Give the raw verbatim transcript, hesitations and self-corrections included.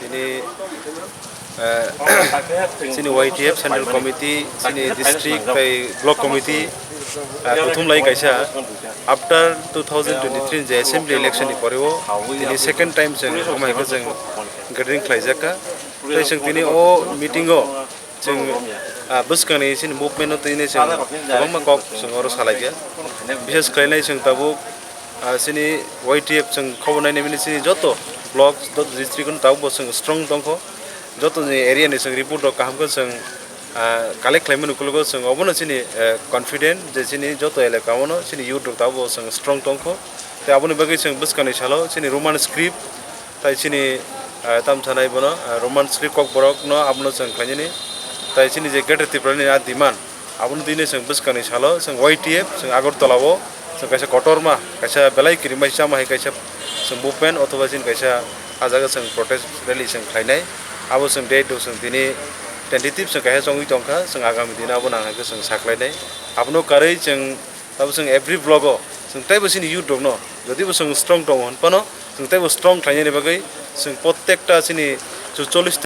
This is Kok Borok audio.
Chini, eh, chini Y T F Central Committee, chini district tei block committee, eh, kuthum lai kaisa after two thousand twenty-three je assembly election ni pore o tini second time chwng amai khe chwng gathering khlai jak kha. Tei chwng tini o meeting o chwng, ah, bwskangni chini movement no twi nai chwng kwbangma kok chwng oro salai kha. Bishes khlainai chwng tabuk, ah, chini Y T F chwng khobor nainai mani chini joto block, joto district no tabuk bo chwng strong tongkho. Joto ni area ni chwng report rok kaham khe chwng, ah, collect khlaimani ukologo chwng obono chini, eh, confident je chini joto elaka o no chini youth rok tabuk bo chwng strong tongkho. Tei aboni bagwi chwng bwskangni salo chini Roman script Tai chini, ah, tam sanai bono, ah, Roman script kokborok no abono chwng khlainani. Tai chini je Greater Tripura ni a demand, abono twi no chwng bwskangni salo chwng Y T F, chwng Agartala o chwng kaisa kotorma, kaisa belai kirimai chama hai kaisa chwng movement othoba chini kaisa ah jaga chwng protest rally chwng khlainai. Abo chwng date o chwng tini tentative chwng kaisa chongwi tongkha, chwng agami dino abo nang hai khe chwng saklainai. Abono karwi chwng Tabo chwng every block o chwng teibo chini youth rok no jodi bo chwng strong tongo hwn phano chwng teibo strong khlainani bagwi chwng prottekta chini chwng chollish